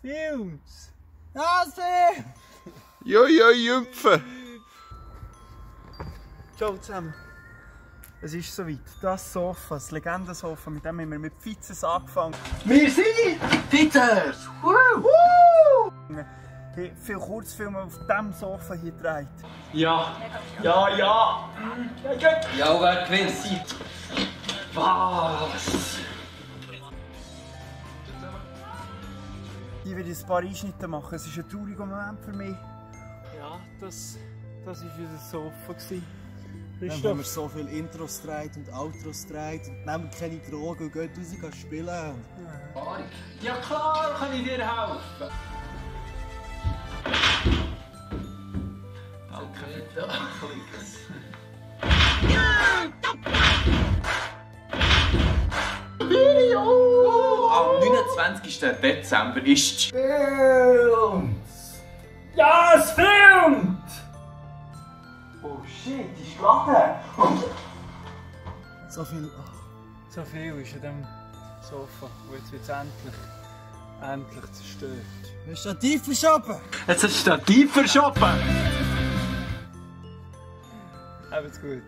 Film's! Nase! Jojo, Jümpfe! Ciao zusammen! Es ist soweit. Das Sofa, das Legendensofa, mit dem haben wir mit Pfizzes angefangen. Wir sind Pizzas! Hey, viele Kurzfilme auf diesem Sofa hier gedreht. Ja! Ja! Ja, wer gewinnt? Was? Ich werde ein paar Einschnitte machen. Es ist ein trauriger Moment für mich. Ja, das war unser Sofa. Dann haben wir so viele Intros gedreht und Outros gedreht und nehmen keine Drogen und gehen raus spielen. Ja klar, kann ich dir helfen! Danke für den Klicks. Am 29. Dezember ist Filmt! Ja, es filmt! Oh shit, die ist geladen! So viel. So viel ist an diesem Sofa. Und jetzt wird es endlich zerstört. Wir Stativ verschoben! Jetzt ist das Stativ verschoben! Habt's gut.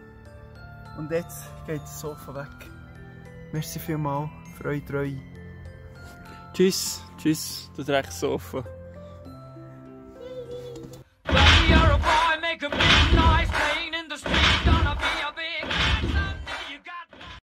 Und jetzt geht das Sofa weg. Merci vielmals für eure Treue. Tschüss, tschüss, das Drecksofa.